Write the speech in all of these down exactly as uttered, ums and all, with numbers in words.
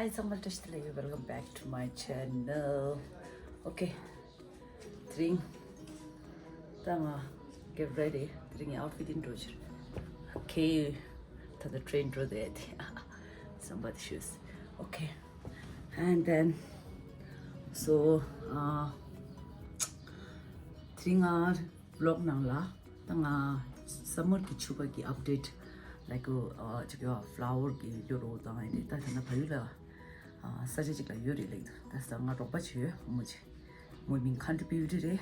Hi, ཚང་མ་བཀྲ་ཤིས་བདེ་ལེགས། Welcome back to my channel. Okay. དེ་རིང་ད་ང་get ready. དེ་རིང་ངའི་outfit ཡིན་འགྲོ་ཕྱིར། Okay. ད་ལྟ་train འགྲོ་བསྡད་དེ། Somebody shoes. Okay. And then, so, uh, དེ་རིང་ང་vlog ནང་ལ་ད་ང་summer གི་ཕྱུ་པ་གི་update, like, uh, ཅིག་ཡོད། flower གི་ཡོད་རོ་དང་ཨེ་ད་ད་ན་ཕ་ཡུལ་ལ་ས་ཆ་ཅིག་ལ་ཡོད་རེད་ལེགས་འདུག་ད་ས་ང་རོགས་པ་བྱེད་ཡོད་མོ་ཅིག་མོའི་མིང་Conti Beauty རེད།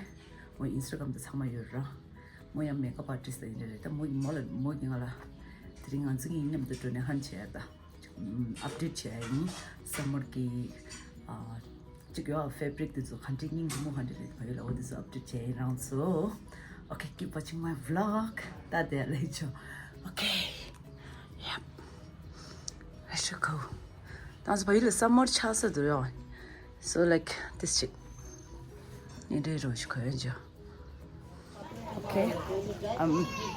མོའི་Instagram དུ་ཚང་མ་ཡོད་ར། མོ་ཡང་makeup artist ལ་ཡིན་རེད། ད་མོ་གི་མོ་ལ་མོ་གི་ང་ལ་དེ་རིང་ང་ཚོ་གི་མཉམ་དུ་འགྲོ་ནས་ཧན་བྱས་ད། update བྱས་ཡིན། summer གི་ཨ་ཅིག་ཡོད་fabric དེ་ཚོ་ག་འདྲའི་སྙིང་རྗེ་མོ་ག་འདྲ་རེད་ཕ་ཡུལ་ལ་འོ་དེ་ཚོ་update བྱས་ཡིན་རང་ཚོ། Okay, keep watching my vlog. ད་དེ་ལས་ཆོ། Okay. Yep. Let's go. ད་ང་ཚོ་ཕ་ཡུལ་ལ་summer ཆགས་ས་འདུག་ཡོད། So, like, this shit. ཉིན་རེ་རོ་ཞིག་ག་ཡོད་ཅོ། Okay. ཨམ།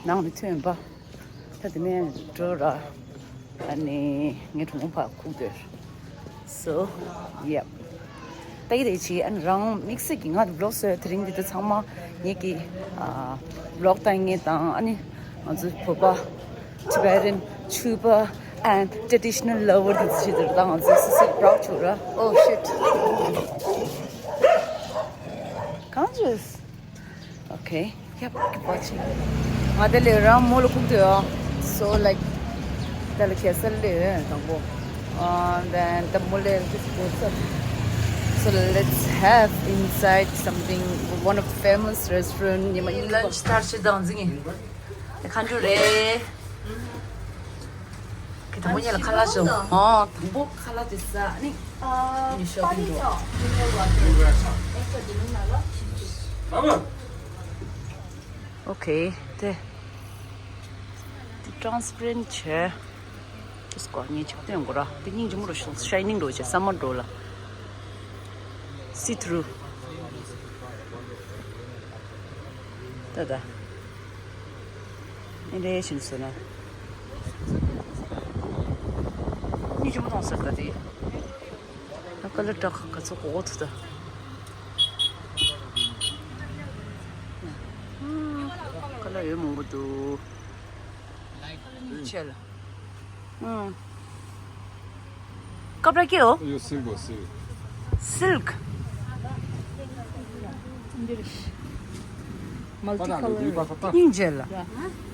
ནང་ནས་ཐོན་པ། ད་དེ་ནས་འགྲོ་ར། ཨ་ནི་ངའི་གྲོགས་མོ་ཕར་ཁུག་སྡོད། So, yep. ད་ཡི་རེད་ཅི་ཨ་ནི་རང་དམིགས་བསལ་གྱི་ང་དང་vlog བཟོས། དེ་རིང་འདི་ད་ཚང་མ་ངེད་ཀྱི་ཨ་vlog བཏང་མཁན་དང་ཨ་ནི་ང་ཚོ་བོད་པ་Tibetan ཕྱུ་པ་and traditional lover དེ་ཚོ་ཞིག་འདིར་ད་ང་ཚོ་སི་སི་proud བྱུང་ར། Oh shit. གང་བྱས། Okay. Yep, keep watching. ང་དེ་ལས་རང་མོ་ལ་ཁུག་དུས། So, like, དེ་ལ་ཁེ་སར་ལས་དང་པོ། And then the མོ་ལས། So let's have inside something, one of the famous restaurant. ཉི་མ་ཡིན། Lunch start བྱེད་དང་འཛིང་ངེ། དེ་ཁ་འགྲོ་རེད། ཁི་དང་པོ་ཉལ་ལ་ཁ་ལག་ཞོ། ཨོ། དང་པོ་ཁ་ལག་དེ་ཟ་ནི། ཨ། ནི་ཤོ་པིང་འགྲོ། Okay. དེ། དེ་transparent བྱས། དེ་སྐོར་ཉིན་གཅིག་སྟོན་དགོས་ར། དེ་སྙིང་རྗེ་མོ་རུ་ཤོག shining འགྲོ་བྱས། summer འགྲོ་ལ། See through. ད་ད། ཨེ་འདྲ་ཞིག་བཟོས་ན། སྙིང་རྗེ་མོ་མཐོང་ས་ད་དེ། ད་ཀ་ལར་འདྲ་ག་ཚོད་གོ་གོ་ཐུ་ད། ཀ་ལར་ཡོད་མང་པོ་འདུག་ཆེ་ལ། ཨང་། कपडा के हो? यो सिल्क हो, silk. Silk. Multi पता नहीं, color। दुई पचहत्तर। इन्जेल।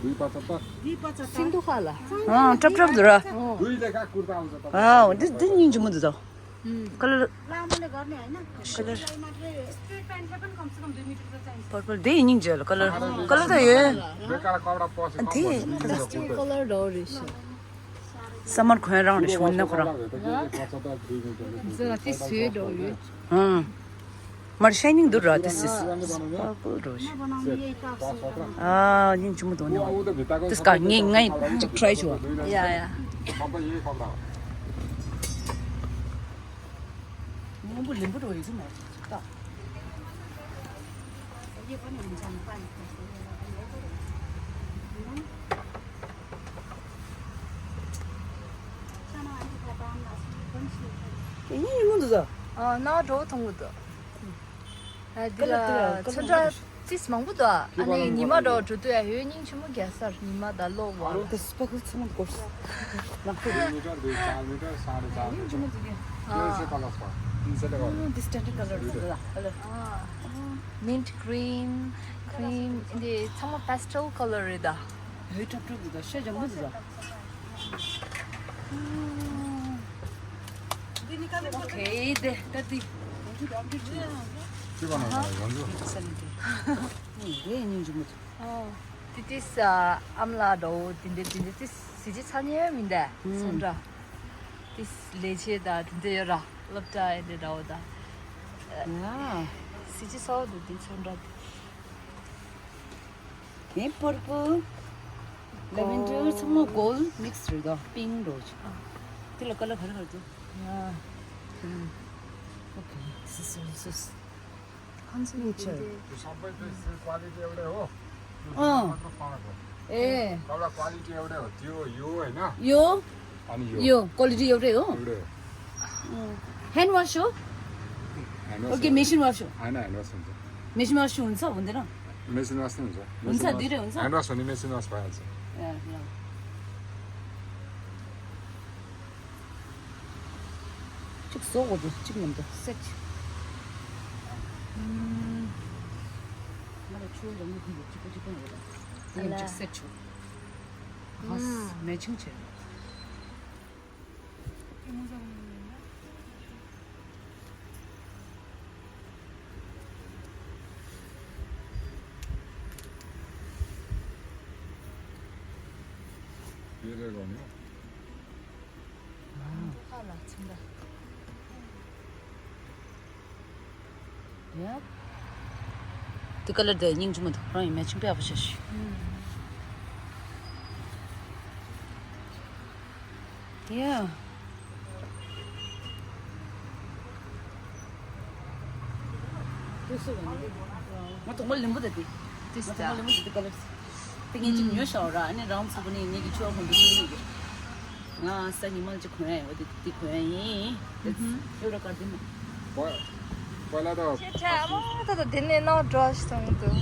दुई पचहत्तर। सिन्धु खाला। अँ, टप टप धुरा। दुई लेखा कुर्ता आउँछ तपाईँ। अँ, दि दि निन्जु मुदु दो। कलर। लामोले गर्ने हैन। कलर। स्ट्रेट प्यान्टले पनि कमसेकम दुई मिटर त चाहिन्छ। पर्पल दे निन्जेल कलर। कलर त यो। बेकार कपडा पसे अनि त्यही। कलर डर रहेछ। समर खोया राउन्ड रिस हुन्न खोरा। जति स्वेट हो यो। अँ। मर साइनिङ दुर रहते सिस। पर्पल रोज। अँ, निन्जु मुदु नि। त्यसका नि ngai check try छु। या या। नम्बर लिम्बू रोज म। ཡིན་ཡིན་མོ་འདུག་ཟ། ཨ་ན་འགྲོ་ཐོང་གི་འདུག་ཨ་འདི་ལ་ཚོན་ཁྲ་ཏིས་མང་པོ་འདུག་ཨ་ནི་ཉི་མ་འགྲོ་འགྲོ་དུས་ཨ་ཡོད་སྙིང་ཆེན་མོ་རྒྱ་སར་ཉི་མ་ད་ལོག་བ། དེ་སྤག་ཚོན་མང་པོ་ལག་པ། ཉིན་ཅི་མོ་འདུག་ཨ། འདི་སྟན་ཏི་ཀ་ལར་འདུག་ཨ། ཨ་ལ། ཨ། Mint green, cream འདི་ཚང་མ་pastel color རེད་ད། ཡོད་ཁྲབ་ཁྲབ་འདུག་ད་ཤ་ལྗང་མོ་འདུག་ད། Okay, དེ་ད་དེ། དེ་ཉིན་ཅི་མོ། དེ་དེ་ཨམ་ལ་འདྲ་བོ་དེ་འདྲ་དེ་འདྲ་དེ་གཟི་བརྗིད་ཚ་ཉེ་མིན་ད་སོང་འདྲ། དེ་ལས་བྱེད་ད་དེ་འདྲ་ཡོད་ར་སློབ་གྲྭ་ཡིན་འདྲ་འདྲ་བོ་ད། གཟི་བརྗིད་ཚ་བོ་འདུག་དེ་སོང་འདྲ། དེ་purple, lavender ཚང་མ་gold mix རེད་ད། pink འདྲ་བོ་ཅིག་དེ་ལ་ཀ་ལར་ག་རེ་ག་རེ་འདུག་ཡ། Okay, this is also ཁང་ཚན་ཆེ། अँ। ए। कपडा क्वालिटी एउटै हो, त्यो यो होइन। यो? अनि यो। यो क्वालिटी एउटै हो? एउटै हो। ཧེན་ཝ་ཤོ། ཨོ་ཀེ། མེ་ཤིན་ཝ་ཤོ། ཨ་ན་ཧེན་ཝ་ཤོ། མེ་ཤིན་ཝ་ཤོ་འུན་ཚ་འུན་དེ་རང་། མེ་ཤིན་ཝ་ཤོ་འུན་ཚ། འུན་ཚ་འདི་རེད་འུན་ཚ། ཧེན་ཝ་ཤོ་ནི་མེ་ཤིན་ཝ་ཤོ་ཡ་ཚ། ཡ་ཡ། གཅིག་བཟོ་དགོས་འདུག་གཅིག་མཉམ་དུ་སེ་ཊི། ང་ལ་ཆུ་རང་མི་འདི་ཡོད་གཅིག་པོ་གཅིག་པོ་ཡོད་རེད། དེ་ཡང་གཅིག་སེ་ཊི་བྱོས། ཁོས་མེ་ཆིང་བྱས། ཡ། དེ་ཀ་ལར་དེ་སྙིང་རྗེ་མོ་འདུག་རང་ཡིན་མེ་ཆིང་དཔེ་ཡག་པོ་བྱས་ཤག་ཡ། ང་དོག་མོ་ལེན་པོ་དེ་དེ། ང་དོག་མོ་ལེན་པོ་དེ་དེ་ཀ་ལར། དེ་ངས་ཅིག་ཉོ་ཤག་ར། ཨ་ནི་རང་ཚུགས་པ་ནི་ངེད་ཀྱི་ཆོས་ཁོང་དུ་ཐུག་ཡོད་ཀྱི། ང་ས་ཉི་མ་ཅིག་གོན་ཡ་ཡོད་དེ་དེ་གོན་ཡ་ཡིན། དེ་ཡོད་ར་ཀར་དེ་མ། པ་པ་ལ་དང་། ཆེ་ཆེ་ཨ་མ་ད་ད་དེ་ནས་ནང་འགྲོ་ཞིག་སོང་འདུག་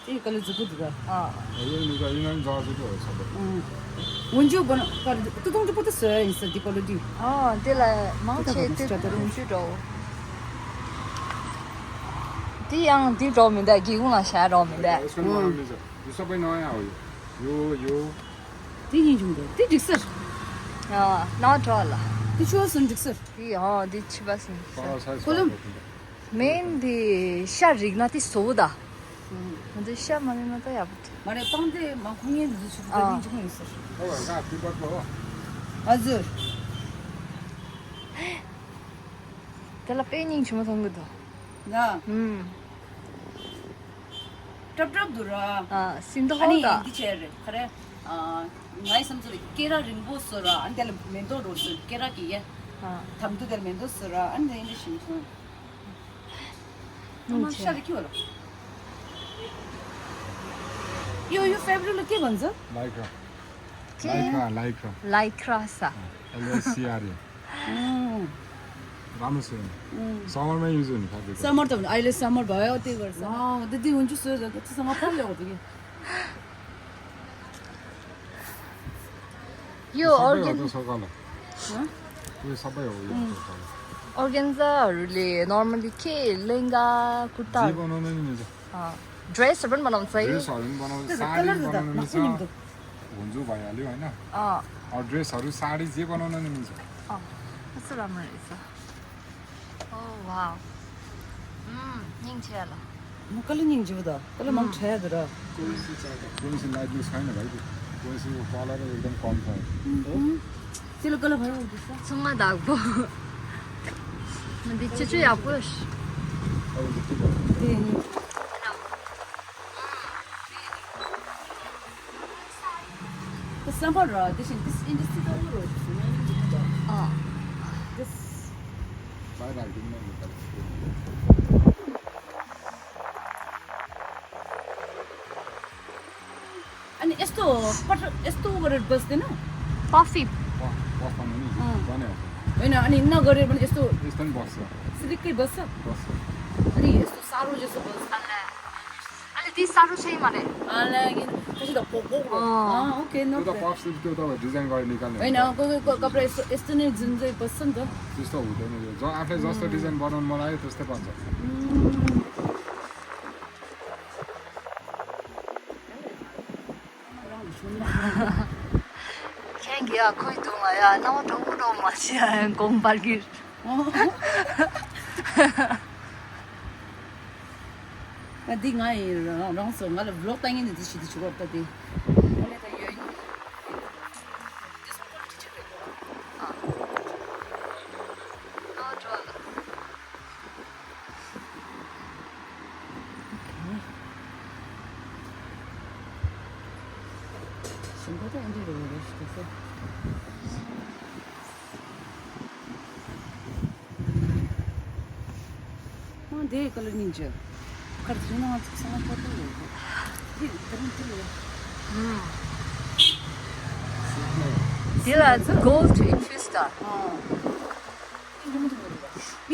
དེ་ཀ་ལ་ཛི་པུ་འདུག་ག་ཨ། ཡིན་ནི་ག་ཡིན་ན་འཛག་ཟེར་དུ་ས་པ། ཨུན་ཇུ་གོ་ན་པར་ཏུ་ཏུང་ཏུ་པོ་ཏུ་སོ་ཡིན་ས་དེ་ཀ་ལ་དུ། ཨ་དེ་ལ་མང་ཆེ་དེ་ཏུ་ཏུང་ཏུ་འགྲོ། དེ་ཡང་དེ་འགྲོ་མི་འདུག་སྒེའུ་ཁུང་ལ་བཞག་འགྲོ་མི་འདུག་ཨེ་སོ་མ་མི་ཟ། ཡུ་ས་པའི་ནང་ཡང་ཡོད། ཡོད་ཡོད། དེ་ཡིན་བྱུང་འདུག་དེ་འགྲིག་ས་རེད། ཨ་ནང་འགྲོ་ལ། དེ་ཆུ་བ་སུ་འགྲིག་ས་རེད། དེ་ཨ་དེ་ཆུ་བ་སུ་འགྲིག་ས་རེད། ཀོ་ལམ། མེན་དེ་ཤ་རིག་ན་དེ་བཟོ་ད། ང་ཚོས་ཤ་མ་རིག་ན་ད་ཡག་པོ་འདུག་མ་རེད་སྤང་དེ་མ་ཁུ་ངན་འདི་ཆུ་བ་ཨ་ཡིན་བྱུང་ཡོད་ས་རེད། ཨ་ཟུར། དེ་ལ་དཔེ་སྙིང་རྗེ་མོ་མཐོང་གི་འདུག་ང་། ཨུམ། ཀྲབ་ཀྲབ་འདུག་ར། ཨ་སིན་ད་ཧོ་ད། ཨ་ནི་འདི་བྱས་རེད་ག་རེ། ཨ་ངའི་བསམ་ཚུལ་ལ་སྐེ་རགས་རིང་པོ་བཟོ་ར། ཨ་ནི་དེ་ལ་མེ་ཏོག་འགྲོ་བཟོ་སྐེ་རགས་ཀྱི་ཡ། ཨ་དམ་དུ་དེ་ལ་མེ་ཏོག་བཟོ་ར། ཨ་ནི་དེ་འདི་ཞིམ་ཐོང་། ཨ་ཤ་རེ་ཁྱི་བ་ལ། ཡོ་ཡོ་ཕེབ་རི་ལ་སྐེ་བ་འཛུ། ལའི་ཀྲ། ལའི་ཀྲ་ལའི་ཀྲ། ལའི་ཀྲ་ས། ཨ་ལེ་སི་ཨ་རེ། ར་མ་སེ། སམ་མར་མ་ཡུ་ཟུ་ནི་ཁ་དེ། སམ་མར་དང་ཨ་ལེ་སམ་མར་བ་ཡོ་དེ་བར་ས། ཨ་དེ་དེ་འུན་ཅུ་སོས་ཟ་དེ་ཚི་ས་ང་ཕར་ལེ་འོ་དེ་གི། ཡོ་ཨོར་གན། ཡོ་ས་པ་ཡོ་ཡོ་ས་པ་ཡོ། ཨོར་གན་ཛ་རུ་ལེ་ནོར་མལ་ལི་ཁེ་ལེང་ག་ཀུར་ཏ། ཇི་པ་ནོ་ནི་མི་ཟ། ཨ་ཌེ་རེ་སི་རུ་མ་ནོ་ཛ་ཡི། ཌེ་རེ་སི་རུ་མ་ནོ་ཛ་ཡི་པ་ནོ་ནི་མི་ཟ། འོ་འཛུ་བ་ཡ་ལི་བ་ན། ཨ་ཨ་ཌེ་རེ་སི་རུ་ས་རི་ཇི་པ་ནོ་ནི་མི་ཟ། ཨ་ཨ་སུ་ར་མ་རེ་ས། Oh wow. ཨུམ། སྙིང་རྗེ་ལ། མོ་ཀ་ལ་སྙིང་རྗེ་བོ་ད། ཀ་ལ་མང་ཁྲ་ཡ་ད་ར། Going to like this kind of, right? Going to follow the एकदम कम था। ཅི་ལ་ཀ་ལ་བར་འོང་དུས་ས། ཚང་མ་བདག་པོ། མི་འདི་ཅི་ཅི་ཡག་པོ་ཞིག་དེ་ནི། ད་བསམ་པ་ར་དེ་བཞིན་དེ་ཨིན་ཇི་སི་ཏོག་རོ་ཞིག་ཨ། དེ། ཨ་ནི་ཨེ་སྟོ་པར་ཨེ་སྟོ་ག་རེ་བས་དེ་ན། ཀོ་ཕི། ཨ། ཨ་ནི་ན་ག་རེ་བས་ཨེ་སྟོ། ཨེ་སྟོན་བས། སི་ལི་ཀི་བས། ཨ་ནི་ཨེ་སྟོ་ས་རོ་ཇེ་སོ་བས། ཨ་ལེ་དེ་ས་རུ་ཆེ་མ་རེད། ཨ་ལེ་ཡིན་ཁ་ཤི་ད་པོ་པོ་རོ། ཨ་ཨོ་ཁེ་ནོ། དེ་ད་པོ་སི་ཊིབ་ཀྱོ་ད་ཌི་ཛའིན་ག་ནི་ཀ་ནི། ཨེ་ན་ཀོ་ཀོ་ཀོ་པྲེ་སི་ཨེ་སི་ཏི་ནི་ཛིན་ཛེ་པ་སན་ད། སི་སྟོ་བུ་དེ་ནི་ཛོ་ཨ་ཕེ་ཛོ་སྟོ་ཌི་ཛའིན་བ་རོན་མོ་ལ་ཡེ་ཏོ་སྟེ་པ་ཛོ། ཁྱེད་ཀྱིས་ཡ་ཁོའི་དུང་ལ་ཡ་སྣང་བ་གྲོགས་པོ་གྲོགས་མ་བྱེད་ཡ་གོང་པར་གྱིས། ང་འདི་ང་ཡི་རང་རང་སོ་ང་ལ་བི་ལོག་ལྟ་ངན་ནི་འདི་ཞིག་འདི་ཞིག་རོགས་ལྟ་དེ། ཨ་ལེ་ད་ཡོད་ཡིན། འདི་སོང་ཁོ་ལ་ཅི་ཅི་རེད་གོ། ཨ། ཨ་འགྲོ་ལ། ཞིང་པ་དེ་ཨ་འདྲ་རེད་རེད་ཞིག་ཟེར། ཨ་འདི་ཀ་ལ་སྙིང་རྗེ། ཁར་ཚུད་ན་ང་ཚོ་ཚང་མ་ཕོ་ཏོ་རེད། འདི་ཀ་རིང་འདི་རེད། ཨུམ། འདི་ལ་གོལ་ཌི་ཨིན་ཕུ་སི་ད། ཨ།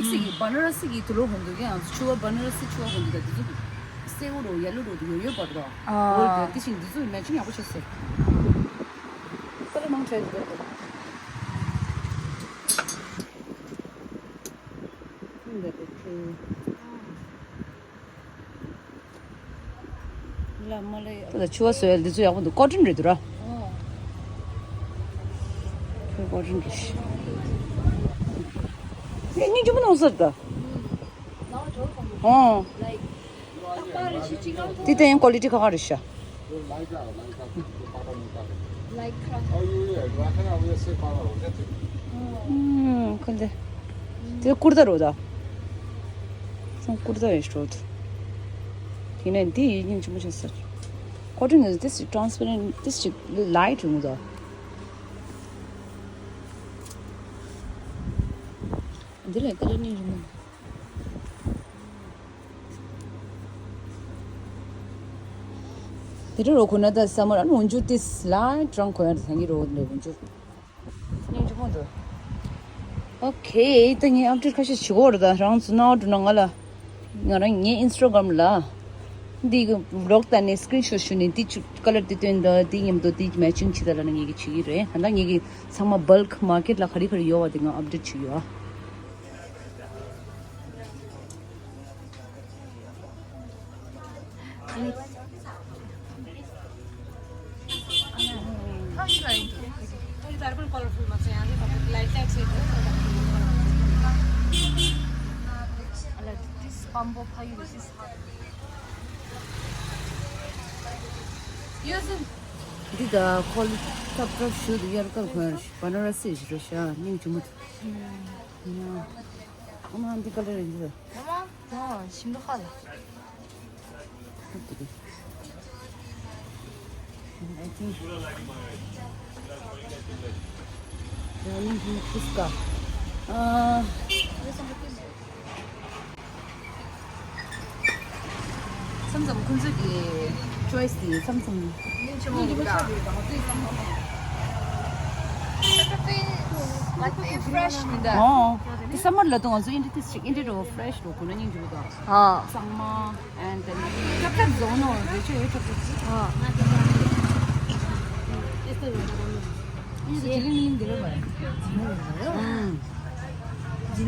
སི་གི་བ་ན་ར་སི་གི་དུ་ལོ་ཧོན་དུ་གི་ཨང་ཚུ་བ་བ་ན་ར་སི་ཆུ་བ་ཧོན་དུ་ག་དི་ཚུ་སེ་འོ་རོ་ཡ་ལུ་རོ་དུ་ཡོ་ཡོ་བར་རོ། ཨོ་དེ་ཤིང་དི་ཚུ་མེ་ཅིང་ཡག་པོ་ཆེ་སེ། ཀ་ལ་མང་ཆེ་དུ་རོ། ལ་མ་ལ་ཡ། ད་ཆུ་བ་སོལ་འདི་ཚོ་ཡག་པོ་འདུག་ཀོ་ཊོན་རེད་འདུག་ར། ཨོ། ཁོས་ཀོ་ཊོན་རེད་ཤི། ཨེ་སྙིང་རྗེ་མོ་ནང་སོར་ད། ཨོ། དེ་ལྟ་ཡང་ཀོ་ལི་ཊི་ཁ་ཁ་རེད་ཤ། ཁོ་འདི། དེ་ཀུར་ཏ་རོ་ད། སང་ཀུར་ཏ་ཡོད་ཤོད། དེ་ནས་འདི་ཡིན་ཉིན་ཆུ་མོ་ཆེ་ས། ཁོ་ཏི་ནི་ཏིས་ཊི་རན་སི་པེ་རེན་ཊི་ཏིས་ཊི་ལའི་ཊི་ཡོང་ད། འདི་ལས་ཀ་ལ་ནི་རི་མོ། དེ་འདྲ་རོ་ཁོ་ན་ད་ས་མར་ཨ་ནི་འོན་ཆུ་ཏིས་ལའི་ཊི་རང་ཁོ་ཡང་ད་སང་གི་རོ་འདི་འོན་ཆུ། སྙིང་རྗེ་མོ་འདུག་ཨོ་ཁེ། ད་ངས་ཨབ་ཌེཊ་ཁ་ཤས་བྱེད་དགོས་རེད། ད་རང་ཚོ་ནའོ་འགྲོ་ན་ང་ལ། ང་རང་ངའི་ཨིན་སི་ཊ་གྷ་རམ་ལ། འདི་གི་བི་ལོག་ད་ནས་སི་ཀི་རིན་ཤོཊ་ཞུ་ནས་འདི་ཆུ་ཀ་ལར་འདི་སྟོན་ད་འདི་མཉམ་དུ་འདི་མེ་ཅིང་བྱེད་ད་ལ་ན་ངེད་ཀྱི་བྱེད་ཀྱི་རེད། ད་ལྟ་ངེད་ཀྱི་ཚང་མ་བལ་ཀི་མར་ཀེཊ་ལ་ག་རེ་ག་རེ་ཡོད་བ་དེ་ང་ཨབ་ཌེཊ་བྱེད་ཀྱི་ཡོད། འདི་ད་ཁོ་ལ་ཐབ་ཐབ་ཞུ་དུ་ཡར་ཀར་ཁོ་ཡར་བ་ན་ར་སི་ཞུ་རོ་ཤ་སྙིང་རྗེ་མོ་དུ། ཨ་མ་འདི་ཀ་ལར་རེད་འདི། ཨ་མ། ཨ། ཞིམ་འདུག་ཁ་ལ། I think. I think this car. ཨ། མཚམས་མཚམས་ཁོང་ཚོ་གི་ཅོའི་སི་དེ་མཚམས་མཚམས། Like very fresh མི་འདུག་ཨོ། དེ་སམ་མར་ལ་དུང་ང་ཚོ་ཨིན་ཏི་ཏིས་ཅིག་ཨིན་ཏི་རོ་ཧྥེ་རེཤ་རོ་ཁོ་ན་སྙིང་རྗེ་པོ་དང་། ཨ། གཙང་མ། And then ཀྲབ་ཀྲབ་བཟོ་ནོ་རེ་ཆོ་ཡོད་ཀྲབ་ཀྲབ་ཅིག་ཨ། ཨིན་ཏི་ཅིག་ལིང་ལིང་དེ་རེད་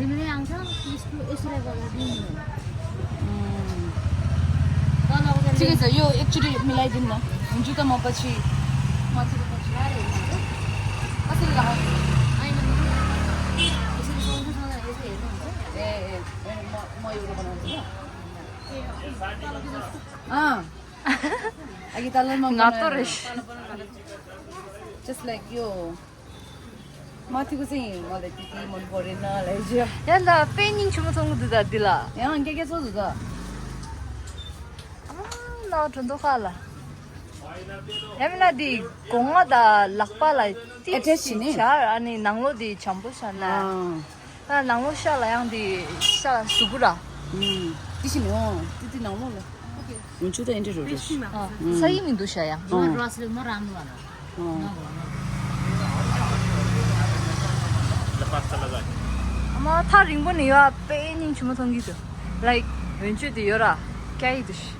པ། ཨང་། ठीक है सर, यो एकचोटि मिलाइदिनु न। हुन्छ त, म पछि। ए, ए, म, म एउटा बनाउँछु ल। अँ। अघि तलमा ང་ཏོ་རེད། Just like यो। མ་ཐི་གུ་སེ་ཡིན་མ་ལེ་ཏི་ཏི་མོན་གོ་རེ་ན་ལེ་ཇི། ཡ་ད་དཔེ་སྙིང་རྗེ་མོ་མཐོང་གི་འདུག་ད་འདི་ལ། ཡང་སྐད་སྐད་ཚོ་འདུག་ད། ཨ་ན་དྲོ་མདོག་ཁ་ལ། ཡང་མིན་ན་འདི་སྒོ་ང་དང་ལག་པ་ལ་ཏི་ཨེ་ཊེཆ་བྱས་ནས། ཏི་བྱ། ཨ་ནི་ནང་ལོགས་འདི་བྱམས་པོ་བྱ་ན། ཨ། ད་ནང་ལོགས་ཤ་ལ་ཡང་འདི་ཤ་ལ་ཟུག་གུ་ར། ཨུམ། ཏི་ཤི་ནི་ཨོ། ཏི་ཏི་ནང་ལོགས་ལ། འོན་ཆུ་ད་ཨེ་འདྲ་རོ་རེ། ཨ། ས་ཡི་མི་འདུག་ཤ་ཡང་། ཨོ། ཨ་མ་ཐག་རིང་པོ་ནས་ཡོད་ཨ། དཔེ་སྙིང་རྗེ་མོ་མཐོང་གི་འདུག Like འོན་ཆུ་དེ་ཡོད་ར། སྐྱ་ཡི་འདུག་ཤི།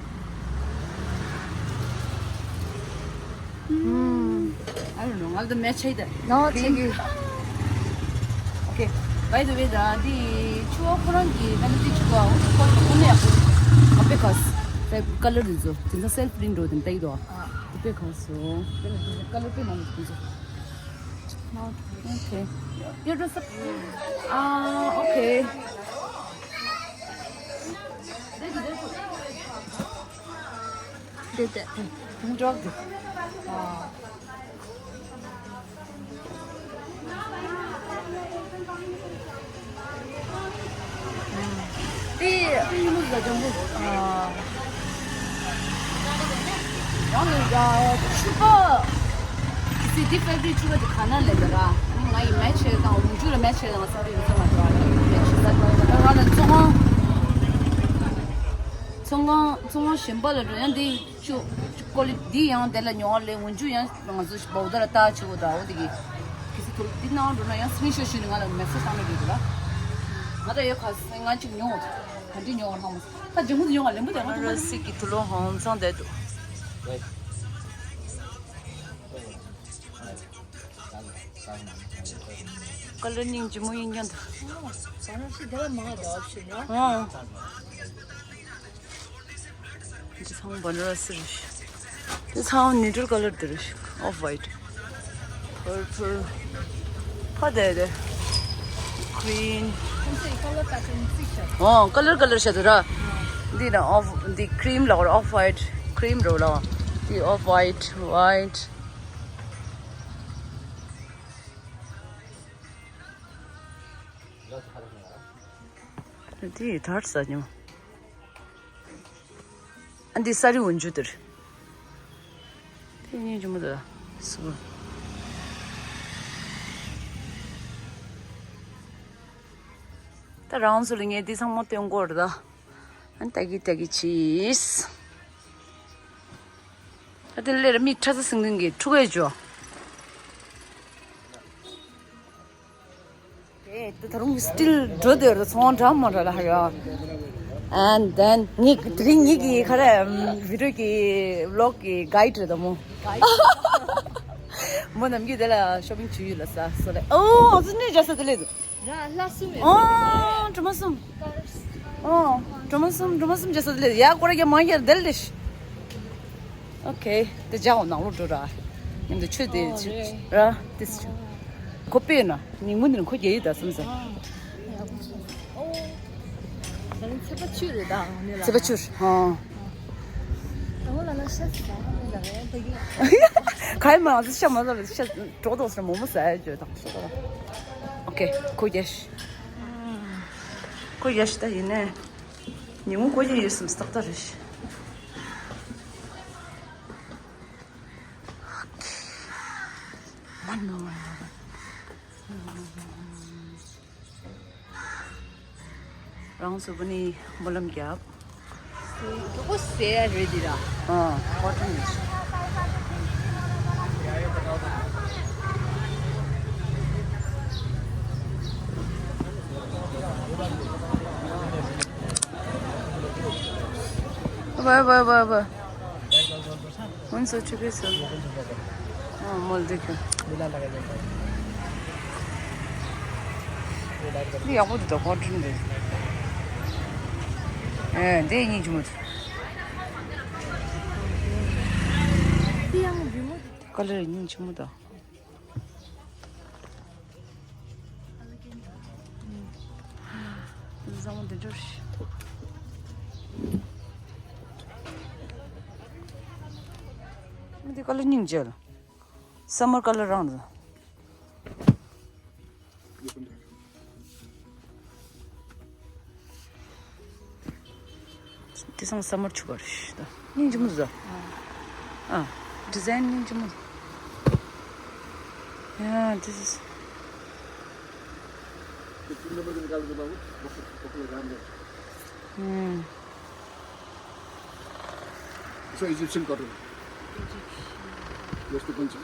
ཨུམ། I don't know. ང་ལ་ད་མེ་ཆེ་ད། ནོ་ཆེ་གི། Okay. By the way, ད་འདི་ཆུ་བ་ཁོ་རང་གི་ད་ནི་འདི་ཆུ་བ་འོ་ཁོ་ཁོ་ནས་ཡག་པོ། ཨ་དཔེ་ཁ་སི། ད་ཀ་ལར་འདི་ཚོ་དེ་ཚོ་སེལ་ཕི་པི་རིན་ཊི་འགྲོ་དེ་ལྟ་ཡི་དོ། དཔེ་ཁ་སོ། དཔེ་ལ་དེ་ཚོ་ཀ་ལར་དཔེ་མང་པོ་འདུག་ཚོ། Okay. Your dress up. Ah, okay. Did it. Drop it. Ah. དེ་ཡིན་ལུགས་ལ་འཇམ་པོ། ཨ། ཡང་ནི་ཨ་ཕྱུ་པ། སི་ཏི་ཕེབ་རིག་ཕྱུ་པ་དེ་ག་ན་ལེན་ད་ར། ང་ཡི་མེ་ཆེ་དང་འོག་འཇུག་ལ་མེ་ཆེ་དང་སི་ཏི་ཡོད་ས་མ་འགྲོ་ཨ། མེ་ཆེ་ས་ད་ང་ལ་ཚོང་ཁང་། ཚོང་ཁང་ཚོང་ཁང་གཞན་པ་ལ་འགྲོ་ཡང་དེ་ཆུ་ཀོ་ལི་འདི་ཡང་དེ་ལ་ཉོ་བ་ལས་འོག་འཇུག་ཡང་ང་ཚོ་བོག་ད་ལ་ལྟ་ཆེ་བོ་ད་འོ་དེ་གི་གི་སི་ཐོ་འདི་ནང་འགྲོ་ན་ཡང་སི་ཀྲིན་ཤོ་ཞུ་ནི་ང་ལ་མེ་སེ་ཇི་བཏང་ན་འགྲིག་གི་ལ། ང་ད་ཡོད་ཁ་སང་ང་གཅིག་ཉོ་ག་འདྲི་ཉོ་བ་ཧང་མ་ད་ཇི་མུ་ཉོ་བ་ལེན་པོ་དེ་ང་ད་ར་སི་ཀི་ཐུ་ལོ་ཧང་ཚང་དེ་དུ། ཀ་ལར་སྙིང་རྗེ་མོ་ཡིན་ཀྱང་འདུག་ཟ་ན་ཞིག་དེ་ལ་མང་དུ་ཨོབ་ཤིན་ན། ཨང་། འདི་ཚང་མ་བ་ན་ར་སི་རེད་ཤག་འདི་ཚང་མ་ནིའུ་ཊྲལ་ཀ་ལར་དེ་རེད་ཤག་ཨོཕ་ཝའིཊ། པར་པལ། ཕ་དེ་དེ། གྷི་རིན། ཁོང་ཚོའི་ཀ་ལར་པེ་ཊརན་གཅིག་བྱས། ཨོ་ཀ་ལར་ཀ་ལར་བྱས་འདུག་ར། འདི་ན་ཨོཕ་འདི་ཁི་རིམ་ལ་ཨོཕ་ཝའིཊ་ཁི་རིམ་རོ་ལ། འདི་ཨོཕ་ཝའིཊ་ཝའིཊ། འདི་དར་ས་ཉོ། ཨ་འདི་ས་རི་འོན་ཇུ་དེར། དེ་གཉིས་ཇུ་མོ་དེ་སུ། ད་རང་ཚོ་ལ་ངས་འདི་ཚང་མ་སྟོན་གོ་ར་ད། ཨ་ནི་ཏ་གི་ཏ་གི་ཆིས། ཨ་དེ་ལས་ར་མི་ཁྲ་ས་སིང་སིང་གི་ཕྲུ་གུའི་ཇོ། ཨེ་ད་ད་རུང་སི་ཊིལ་འགྲོ་དེ་ར་ཚོང་འདྲ་མ་འདྲ་ལ་ཧ་ཡོ། And then ངེད་དེ་རིང་ངེད་ཀྱི་ཁ་ར་བི་ཌིའོ་གི་བི་ལོག་གི་གའིཌ་རེད་ད་མོ། མོ་ནམ་རྒྱུན་དེ་ལ་ཤོ་པིང་བྱེད་ཡུལ་ལ་ས་སོ་ལེ། ཨོ་ཨ་ཙི་ནི་འཇའ་ས་དེ་ལེ། ར་ལྷ་སུ་མེད། ཨོ་གྲོ་མ་གསུམ། ཨོ་གྲོ་མ་གསུམ་གྲོ་མ་གསུམ་འཇའ་ས་དེ་ལེ། ཡ་ཀོ་ར་རྒྱ་མང་རྒྱ་དེ་ལེ། ཨོ་ཁེ། དེ་ཇག་འོ་ནང་ལོགས་འགྲོ་ར། ཉིན་དུ་ཆུ་དེ་ཆུ་ར་དེ་ཆུ། ཁོ་པས་ན་ཉིན་མོ་འདི་ནི་ཁོ་རྒྱལ་ཡོད་ད་བསམ་ཟེར། ཚེ་པ་ཆུ་རེད་ད་ནི་ལ། ཚེ་པ་ཆུ་ཧང་། ད་ལ་ལ་ཤ་ཟ་ལ་རེད་ད་གི། ག་ཡི་མ་ང་ཚོ་ཤ་མ་ཟ་རེད་ཤ་འགྲོ་དོགས་ཟེར་མོ་མོ་ཟ་ཡ་བརྗོད་དང་ཤ་ཟ། ཨོ་ཁེ་ཁོ་རྒྱལ་ཤི། ཁོ་རྒྱལ་ཤི་ད་ཡིན་ནས། ཉིན་མོ་ཁོ་རྒྱལ་ཡོད་བསམ་སྟག་ལྟ་རེད་ཤི། རང་སོ་པ་ནི་སྨོན་ལམ་རྒྱབ། ཀྲོ་པོ་ཟེར་རེད་འདི་ར། ཨ་ཀོ་ཊོན་རེད། བ་བ་བ་བ། ང་ཚོ་ཆུ་བེད་སོ། ཨ་མོལ་དེ་ཁྱོ། འདི་ཡག་པོ་འདུག་ད་ཀོ་ཊོན་རེད། ཨེ་འདི་སྙིང་རྗེ་མོ་འདུག་འདི་ཡང་རི་མོ་འདུག་ཀ་ལར་སྙིང་རྗེ་མོ་འདུག་བཟང་མོ་འདི་འདྲ་རེད། འདི་ཀ་ལར་སྙིང་རྗེ་ལ། སམ་མར་ཀ་ལར་རང་རེད། དེ་སང་སམ་མར་ཆུ་བར་ཤི་ད། སྙིང་རྗེ་མོ་ཟ། ཨ། ཌི་ཛའིན་སྙིང་རྗེ་མོ། Yeah, this is. ཨུམ། So Egyptian cotton. Just to punch.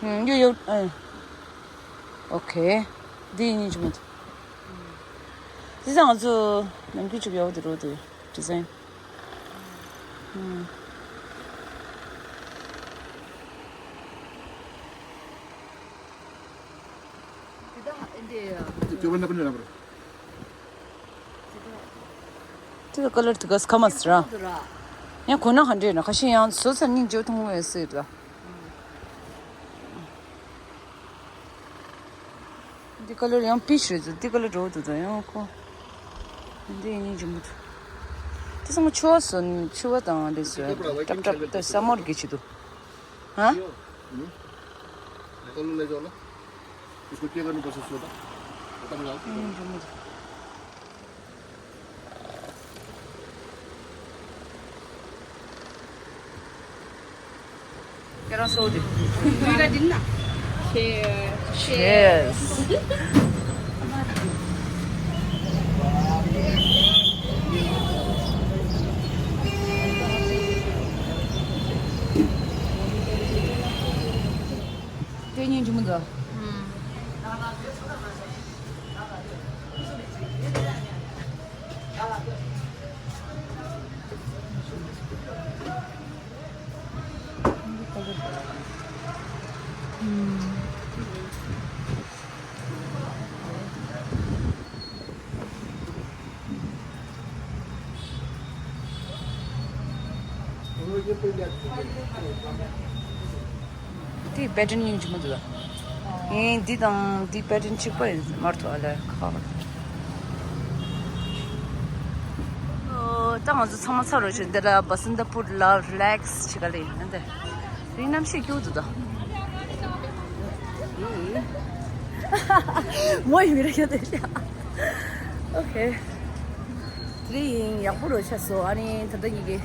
ཨུམ། ཡོ་ཡོ། ཨ། ཨོ་ཁེ། འདི་སྙིང་རྗེ་མོ་འདུག་འདི་ཚང་ང་ཚོ་ནམ་རྒྱུན་ཅིག་ཡོད་དེ་རོ་དེ་ཌི་ཛའིན། ཨུམ། དེ་དག་ཨེ་འདྲས། དེ་དེ་བ་ན་པ་ནི་ར་པ་ར། དེ་དག་ཀ་ལར་དེ་ག་སི་ཁ་མ་སི་ར། ཡང་གོ་ན་ཧ་འདྲས་ན་ཁ་ཤས་ཡང་བཟོ་ཚར་སྙིང་རྗེ་མཐོང་བས་སྲིད་ལ། འདི་ཀ་ལར་ཡང་པིཆ་རེད་འདུག་འདི་ཀ་ལར་འགྲོ་འདུག་ད་ཡང་ཁོ། འདི་སྙིང་རྗེ་མོ་འདུག་འདི་ཚང་མ་ཆུ་བ་སོ་ཆུ་བ་དང་འདི་སོ་ཏྲབ་ཏྲབ་ད་ས་མོར་གི་ཆི་འདུག་ཧ། हम्म? कॉलर ले जाओ ना। इसको क्या करने बस उसको बता। खत्म हो जाओ। སྙིང་རྗེ་མོ་འདུག་ཁྱེད་རང་སོ་དེ། ལུས་ཀ་འདི་ན། Cheers. Cheers. དེ་སྙིང་རྗེ་མོ་འདུག་ཨུམ། དེ་པེ་ཊན་ཡིན་གྱི་མི་འདུག་ད། ཡིན་འདི་དང་འདི་པེ་ཊན་གཅིག་པ་ཡིན་མ་གཏོགས་ཨ་ལས་ཁ། ཨོ། ད་ང་ཚོ་ཚང་མ་ཚར་རོ་ཞིག་འདི་ལ་བ་སན་ད་པུར་ལ་རི་ལེག་སི་བྱེད་ག་ལ་ཡིན་འདི། རིང་གནམ་གཤིས་སྐྱིད་འདུག་ད། མོ་ཡིན་རེ་ཡོད་དེ། ཨོ་ཁེ། དེ་རིང་ཡག་པོ་རུ་ཆགས་སོང་། ཨ་ནི་ད་ལྟ་ཉིད་ཀྱི་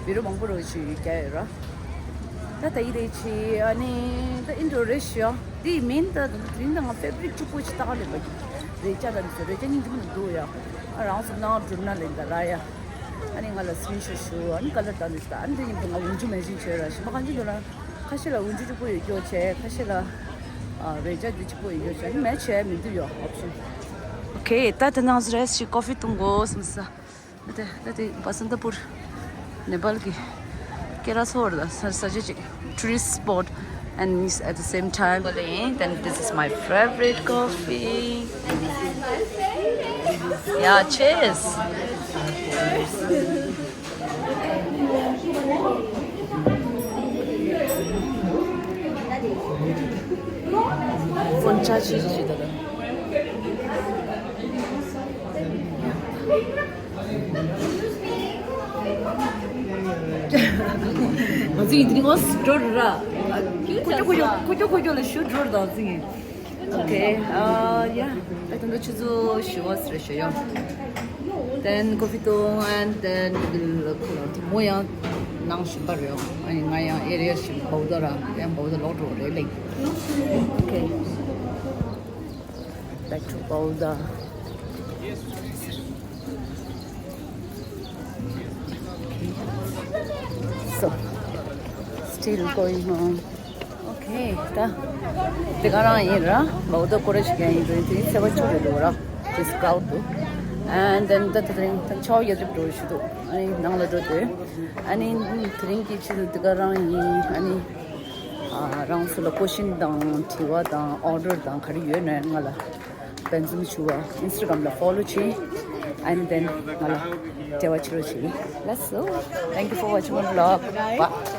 བི་རུ་མང་པོ་རུ་ཞིག་རྒྱག་ཡོད་ར། ད་ད་ཡི་རེ་ཆི་ཨ་ནི་ད་ཨིན་འགྲོ་རེ་ཞིག་ཡོང་། དེ་མིན་ད་དེ་རིང་ད་ང་ཕེབ་རིག་གཅིག་པོ་ཞིག་ལྟ་ག་ལེན་པ་རེ་ཅག་ད་འདི་ཚོ་རེ་ཅག་སྙིང་རྗེ་མོ་འདུག་ཡ། ཨ་རང་སུ་ནང་འགྲུལ་ན་ལེན་ད་ར་ཡ། ཨ་ནི་ང་ལ་སི་ཀྲིན་ཤོ་ཞུ། ཨ་ནི་ཀ་ལར་ད་འདི་ད་ཨ་ནི་དེ་ཉིན་དུ་ང་འུན་ཆུ་མེ་ཤིན་བྱོས་ར་ཞིམ་པ་གང་ཅི་འདུག་ན། ཁ་ཤས་ལ་འུན་ཆུ་གཅིག་པོ་ཡོད་སྐྱོ་བྱས། ཁ་ཤས་ལ་ཨ་རེ་ཅག་འདི་གཅིག་པོ་ཡོད་སྐྱོ་བྱས། ཨ་ནི་མེད་བྱས་མི་འདུག་ཡོ་ཨོབ་ཤན། ཨོ་ཁེ། ད་དེ་ནང་རེས་ཤིག་ཀོ་ཕི་འཐུང་དགོས་བསམ་ས། ད་ད་དེ་བ་སན་ད་པུར་ནེ་པཱལ་གི་སྐད་གྲགས་ཚོ་བར་ད་ས་ས་ཆ་ཅིག་tourist spot and it's at the same time. Then this is my favorite coffee. Yeah, cheers. ཕོན་ཆ་ཆི་ཆི་ད་ད། ང་ཚོ་ཡིན་དུས་ངོ་སི་འགྲོ་ར། ཁོ་ཅོ་ཁོ་ཅོ་ཁོ་ཅོ་ཁོ་ཅོ་ལ་ཞུ་འགྲོ་ར་ད་ང་ཚོ་ཡིན། Okay, uh, yeah. ད་དུང་ཆུ་ཚོད་བཞི་པ་ཟེར་ཞུ་ཡོང་། Then coffee འཐུང་and then we will go to མོ་ཡང་ནང་བཞིན་པ་རེད་ཡོང་། ཨ་ནི་ང་ཡང་ཨེ་རི་ཡ་བཞིན་བོ་ད་ར་ཡང་བོ་ད་ལོག་འགྲོ་རེད་ལེ། Okay. Back to Boulder. So, still going on. Okay, ད་དེ་ག་རང་ཡིན་ར། Boulder སྐོར་ར་ཞིག་ཡང་ཡིན་འགྲོ་ཡིན། དེ་ཚེས་པ་བཅུ་རེད་འགྲོ་ར། This crowd འདུག And then ད་དེ་རིང་ད་ཆའོ་ཡ་ཏྲིབ་འགྲོ་ཞུ་འདུག་ཨ་ནི་ནང་ལ་འགྲོ་དུས་ཨ་ནི་དེ་རིང་གི་ཆེད་དུ་དེ་ག་རང་ཡིན། ཨ་ནི་ཨ་རང་ཚོ་ལ་ཀོ་ཤིན་དང་དྲི་བ་དང་ཨོ་ཌར་དང་ག་རེ་ཡོད་ན་ང་ལ་བན་ཛུམ་ཞུ་བ། Instagram ལ་ཕོ་ལོ་བྱེད། And then ང་ལ་འབྲེལ་བ་བྱེད་རོགས་བྱེད། That's all. Thank you for watching my vlog. Bye.